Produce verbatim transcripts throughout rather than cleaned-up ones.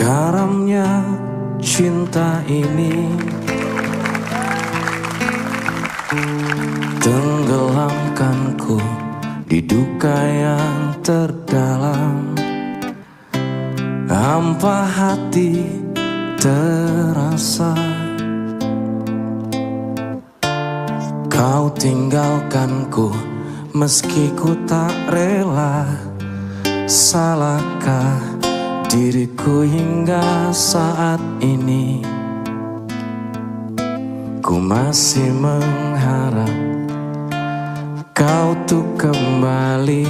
Karamnya cinta ini tenggelamkanku di duka yang terdalam. Hampa hati terasa. Kau tinggalkanku meski ku tak rela. Salahkah diriku hingga saat ini? Ku masih mengharap kau tuh kembali.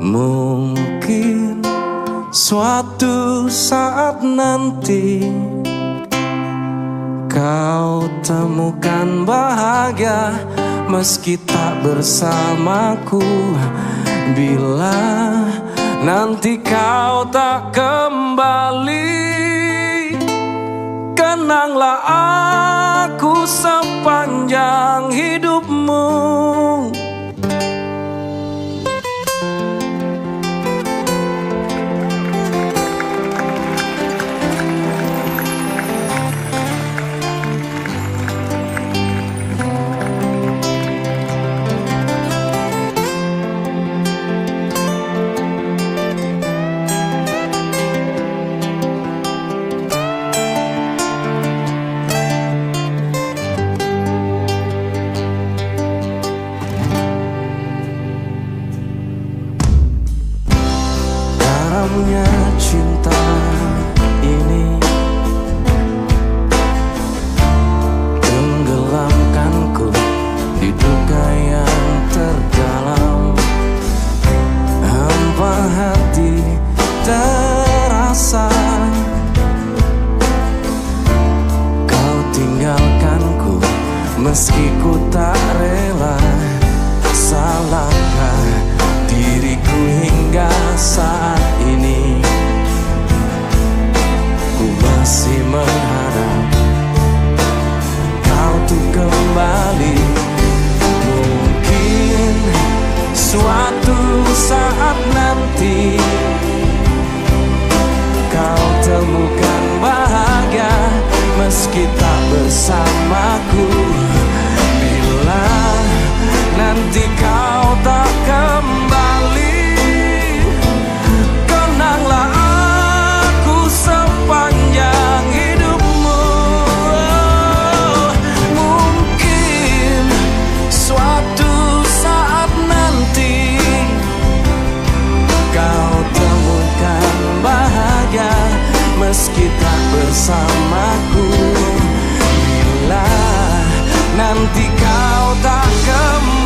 Mungkin suatu saat nanti kau temukan bahagia meski tak bersamaku. Bila nanti kau tak kembali, kenanglah aku sepanjang hidupmu. Karamnya cinta ini tenggelamkanku di duka yang terdalam. Hampa hati terasa. Kau tinggalkanku meski ku tak rela. Salahkah diriku hingga saat ini? Ku masih mengharap kau tuh kembali. Mungkin suatu saat nanti kau temukan bahagia meski tak bersamaku. Bila nanti kau tak kembali, kenanglah aku sepanjang hidupmu. Mungkin suatu saat nanti kau temukan bahagia meski tak bersamaku. Bila nanti kau tak kembali,